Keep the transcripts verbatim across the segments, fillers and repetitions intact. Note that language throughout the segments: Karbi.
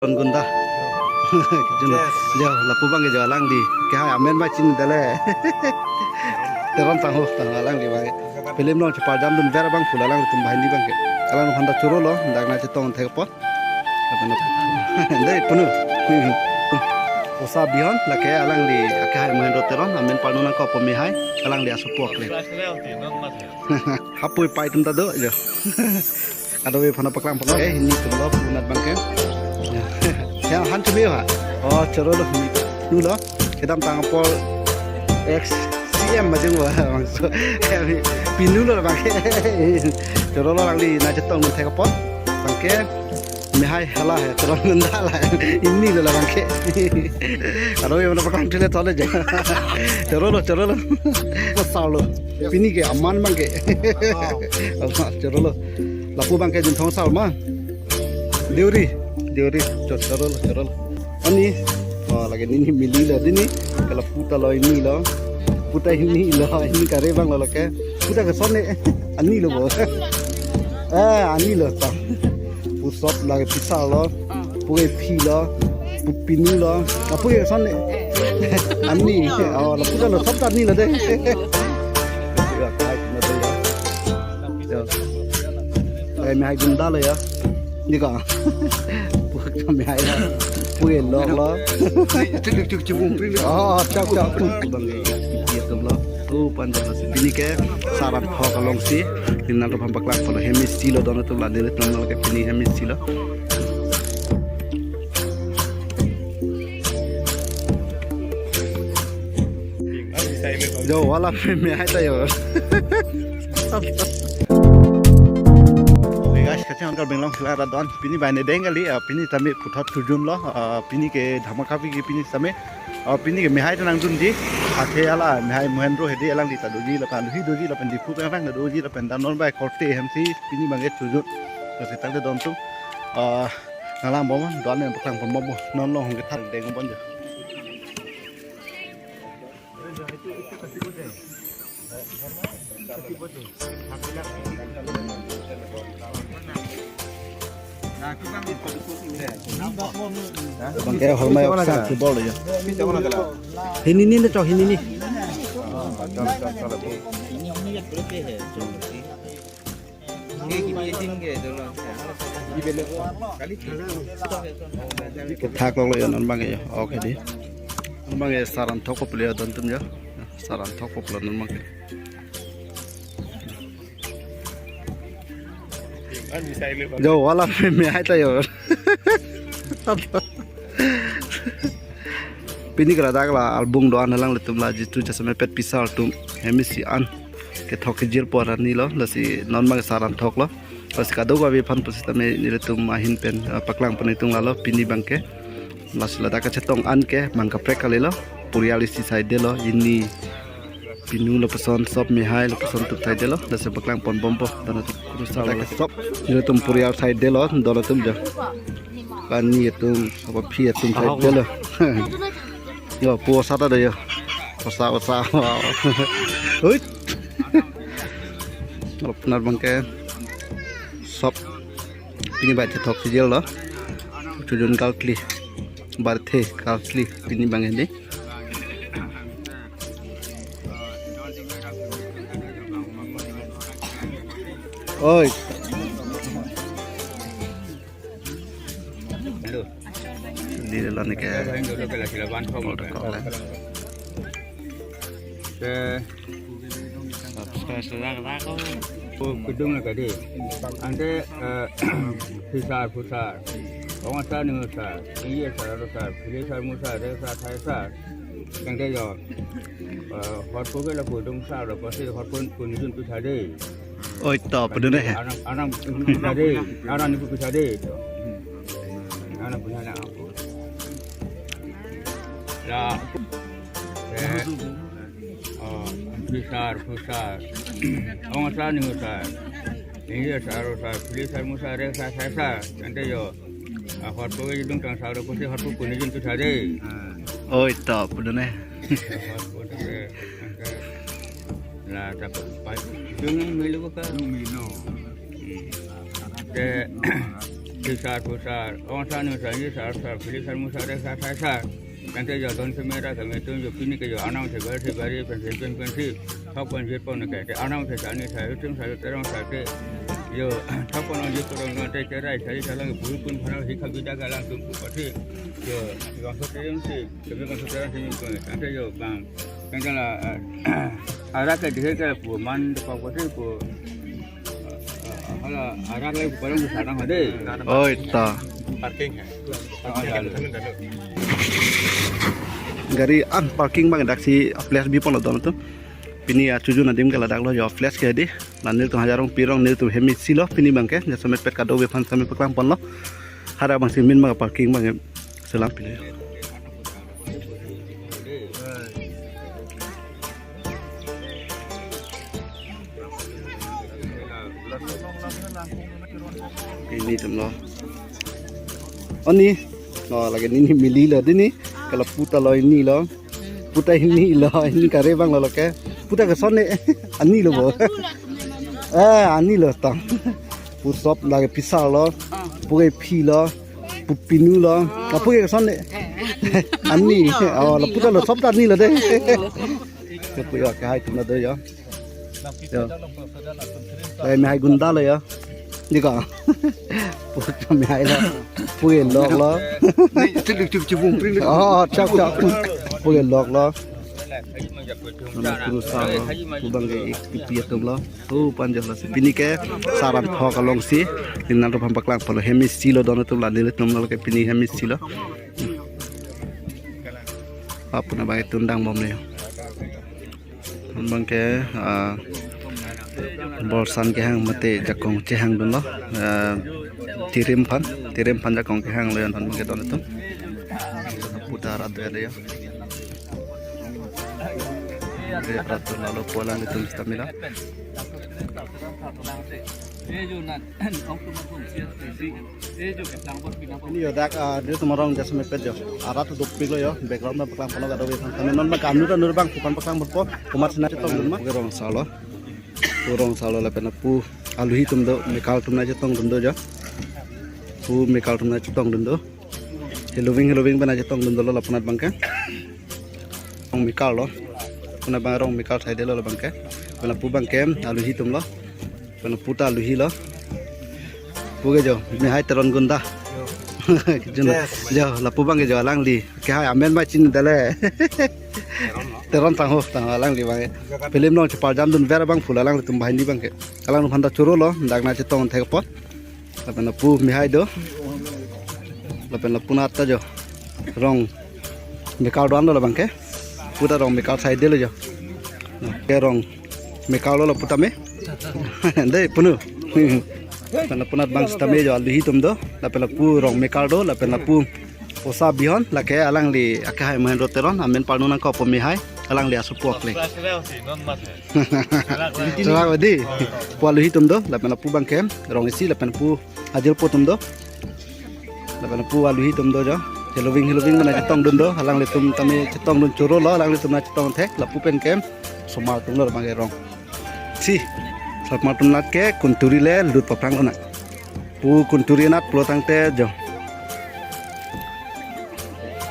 Gunda. Jun. Yes. Jo, lapu abang ke jo alangli. Kehai amen ba chinidele. Teron tangho, tang alangli abang ke. Film along cheparjam dunver abang pu la alanglitum banghini abang ke. Alangli aphan ta chorolo, dak nangchetong thekpo. Dei, punu. Osa Bihon, lake alangli, akehai Mohendro Teron, amen parno nangkokpo Mehai, alangli asopo akle. Hapui pai atum ta do, jo. Kadokave aphan paklang pon. Eh, hini atum lo, punat abang ke. Ya. Ya, han chumi ha. Oh, chorolo hini. Nu lo. Kedamtang apor ex C M majeng wa bangso. Kami pinu lo abang ke. Chorolo alangli nangchetong thekpo. Abang ke. Mehai hala hai, chorolo nunda la. Hini lo abang ke. Kadokave aphan paklang chile thole je. Chorolo, chorolo. Ko salo. Pini ke aman abang ke. Chorolo. Lapu abang ke Jinthong Salma. Deuri, Deuri, chorolo, chorolo. Ani, oh, lake nini mili lo, dini, kala puta lo hini lo, puta hini lo, hini kare abang lo lake, puta ke son ne, ani lo bo. Eh, ani lo ta. Pu sop lake pisa lo, pu ke phi lo, pu pinu lo, lapu ke son ne. Ani, oh, lapu ta lo, sop ta ani lo de. Ya, kai na de ya. Ya. Eh, Mehai gunda lo ya. Ni ka. Puak Mehai lo. Puak lo lo. Cuk, cuk, cuk, cuk, bum, bum. Oh, chak, chak. Bang ya, ya, ya, lo. Oh, panjang lo si. Pini ke Saran Thok along si. Pini nangtum aphan paklang pon. Hemi si lo don atum la dele tong lo ke pini hemi si lo. Jo, wala Mehai ta jo. Okay guys, kacang angkal benglong sila radon. Pini bane deng kali, ah, pini tame puthot thujun lo, ah, pini ke dhamaka pi ke pini tame, ah, pini ke Mehai ta nangdunji, athe hala, Mehai Mohendro hedi alangli ta doji lapen, hi doji lapen, Diphu pengrang ta doji lapen, dan non bai korte hem si, pini abang ke thujun. Terus kita ke don atum, ah, ngalam bom, don yang paklang pon bom, non along ke thar deng bom jo. Bang ke hormai oksa kibol ya. Hini ni na chok hini ni. Kethak lo ya non abang ya. Okay di. Non abang ya Saran Thok koplo ya don atum ya. Saran Thok koplo non abang ya. Jo, wala Mehai ta jo. Pini kala dak la album do-an alanglitum la jitu jasemet pisa atum hemi si an kethok kejir pon ani lo, lasi non abang Saran Thok lo. Lasi kadokave aphan pusitame nelitum ahin pen, eh, paklang pon itung lalo pini abang ke. Lasi ladak kachetong an ke abang kaprek kali lo. Purial isi side lo, hini pinu lapuson sop Mehai lapuson atum side lo. Lasi paklang pon bompo. Don atum kurusar lo sop. Nelitum purial side lo, don atum jo. Kani atum, apa phi atum side lo. Jo, pu osa ta do jo. Osa, osa. Hui. Lapuson abang ke sop. Pini bai chethok sijil lo. Chujun kalkli. Barthe kalkli. Pini abang hini. Oi. Hello. Di dalam ni ke. Dulu ke lagi lawan kong. Protokol, eh. Ke. Subscribe sudah kena kong. Oh, kedung na kadi. Ante, eh, phusar, phusar. Ong asar, ning asar. Ingyi asar, aro asar. Phili asar, mu asar, re asar, thai asar. Tangte jo. Eh, hotpo ke lapu dung asar, lapu si hotpo punijun pisa de. Oi, to, pudun eh. Anak, anak pisa de. Anak ni pisa de. Anak punya anak. Ya. Eh, oh, phusar, phusar. Ong asar, ning asar. Ingyi asar, aro asar. Phili asar, mu asar, re asar, thai asar. Tangte jo. Ah, hotpo ke dung tang asar, lapu si hotpo punijun pisa de. Oi, to, pudun eh. Hotpo ke, la, dapat pai. Dung yang melu ka? Dung melu. Hmm. Ke, Sisar, pusar, ong sar, nu sar, ni sar, sar, phili sar, mu sar, re sar, sai sar. Tangte jo don semera kami tu jo pini ke jo anam se bari se bari pen se pen pen si. Thok pen jir pon ke te anam se sani sa, rutung sa, terong sa te. Jo thok pen jir pon te cherai sari salang puri pun phana si khabi da galang tum pu pasi. Jo bang so terem si, kami bang so terem si min pun. Tangte jo bang. Tangte la, eh, arak ke dikhe ke pu man depak pasi pu. Hala, arak le palang ke sarang hade. Oi ta. Parking hai. Gari an parking bang dak si place bi pon lo don tu. Pini achujun adim ke ladak lo jo place ke di. La nelitum Hajar Rongpi arong nelitum hem isi lo pini bang ke. Jasemet pet kadokave aphan sitame paklang pon lo. Hara bang si min bang parking bang selam pini. Ini tem lo. Oh, ni. Oh, lake nini mili lo dini. Kalau puta lo ini lo. Puta ini lo, ini kare bang lo ke. Puta ke son ne. Ani lo bo. Eh, ani lo tang. Pu sop lake pisa lo. Pu ke phi lo. Pu pinu lo. Ka pu ke son ne. Ani. Oh, la puta lo sop ta ani lo de. Ke pu yo ke hai tum lo de yo. Yo. Lai mehai gunda lo yo. Di ko. Pu mehai lo. Pu ke lok lo. Ni, cheluk cheluk cheluk bung pring. Oh, chak chak. Pu ke lok lo. Nama kuru sa lo. Pu bang ke ik tipi atum lo. Tu panjang lo si. Pini ke saran thok along si. Innan ro pam paklang pon lo hem isi lo don atum la nelitum lo ke pini hem isi lo. Apuna bang tundang bom le. Bang ke, ah, borsan kehang mate jakong chehang dun lo. Ah, tirim phan, tirim phan jakong kehang lo yon bang ke don atum. Puta rat do ya. Re rat do lalo pu alanglitum sitame la. Ini yo dak, ah, dia tumorong jasemet pet yo. Arat tu dopik lo yo. Background na paklang pon lo kadokave aphan. Tame non ma kanu ta nur bang pukan paklang pon po. Komat sina chetong dun ma. Pu ke rong sa lo. Pu rong sa lo lapen pu aluhi atum do. Mekal atum na chetong dun do jo. Pu mekal atum na chetong dun do. Heloving heloving pen na chetong dun do lo lapunat bang ke. Rong mekal lo. Puna bang rong mekal side lo bang ke. Puna pu bang ke aluhi atum lo. Puna puta aluhi lo. Pu ke jo, mehai Teron gunda. Kijun. Yes. Jo, lapu bang ke jo alangli. Ke hai amen mai chin dale. Teron tang ho, tang alangli bang ke. Film long chepar jam dun ver bang phu la alanglitum banghini bang ke. Alanglitum aphan ta choro lo, dak na chetong thek po. Lapen lapu mehai do. Lapen lapunat ta jo. Rong mekal do-an lo labang ke. Puta rong mekal side lo jo. Ke rong mekal lo lapu tame. Dei punu. Lapen lapunat bang sitame jo aluhi atum do. Lapen lapu rong mekal do. Lapen lapu osa bihon. Lake alangli akehai Mahendro Teron. Amen parnu nangkok po mehai. Alangli asu pok le. Chara wadi. Pu aluhi atum do, lapen lapu bang ke, rong isi, lapen pu ajil po atum do. Lapen pu aluhi atum do jo. Heloving, heloving pen na chetong dun do, alanglitum tame chetong dun choro lo, alanglitum na chetong thek, lapu pen ke, somar atum lo bang ke rong. Si, somar atum nat ke, kunturi le, lut paphrang lo na. Pu kunturi nat pulo tangte jo.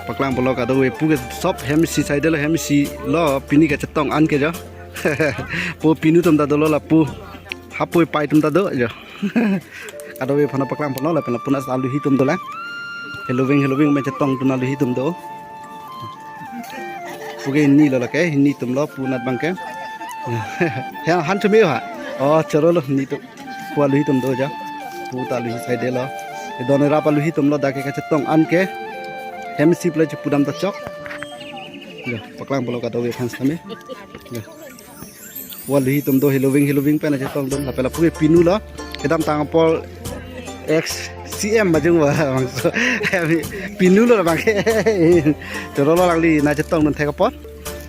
Paklang pon lo kadokave pu ke sop hem isi side lo hem isi lo pini kachetong an ke jo. Pu pinu atum ta dolo lapu. Hapoi pai atum ta do jo. Kadokave aphan paklang pon lo lapen lapunas aluhi atum dolang. Heloving heloving pen chetong dun aluhi atum do. Pu ke hini lo lake, hini atum lo punat bang ke. Han chumi ha. Oh, choro lo hini atum. Pu aluhi atum do jo. Puta aluhi side lo. Don rap aluhi atum lo dak ke kachetong an ke. Hem isi ple chepudam ta chok. Jo, paklang pon lo kadokave aphan sitame. Jo. Pu aluhi atum do heloving heloving pen chetong dun lapen lapu ke pinu lo. Kedamtang apor ex C M bajung ba bangso. Pinu lo bang ke. Choro lo alangli na chetong dun thek apor.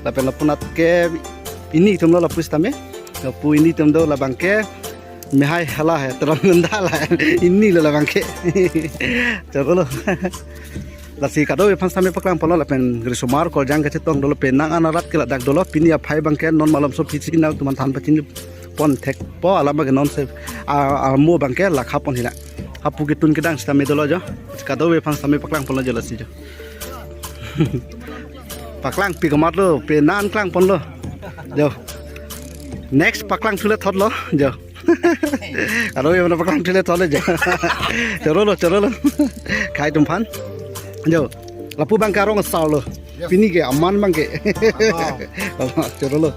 Lapen lapunat ke hini atum lo lapu sitame. Lapu hini atum do labang ke. Mehai hala hai, Teron gunda la. Hini lo labang ke. Choro lo. Lasi kadokave aphan sitame paklang pon lo lapen risomar korjang kachetong dolo penang an arat ke ladak dolo pini aphai bang ke non malom so pisi nangtum aphan than pachin pon thek po alam bang ke non se a, amo bang ke lakha pon hila. Hapu ketun kedang sitame dolo jo. Kadokave aphan sitame paklang ponlo jo lasi jo. Paklang pi komatlo, penan klang ponlo. Jo. Next paklang thule thotlo jo. Kadokave aphan paklang thule thotlo jo. Chorolo, chorolo. Khei atum aphan. Jo. Lapu abangke arong asar lo. Pini ke aman abangke. Chorolo.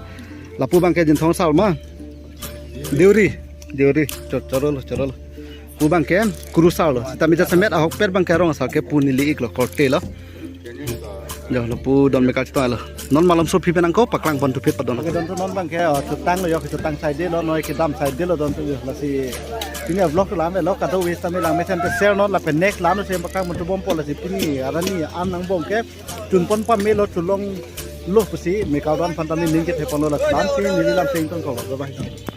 Lapu abangke Jinthong asar ma. Deuri, Deuri, cho-, chorolo, chorolo. Lapu abangke kurusar lo. Sitame jasemet ahokpet abangke arong asar ke pu neli iklo, korte lo. Jo, lapu don mekar chetong lo. Non malom so phi pen nangkok, paklang pon thuphit padon. Oke, don tu non abangke, oh, chotang lo, yo, chotang saide lo, noi kedam saide lo, don tu, yo, lasi. Pini vlog tu lam lo, kadokave sitame lang mesen te share non, lapen next lam lo, sem paklang pon thubompo lasi pini, arni an nangbong ke, chun pon pamelo, chulong lo pusi, mekar don aphan tame ning kethe ponlo lasi, lam si, neli lam seng tong ko, bye bye.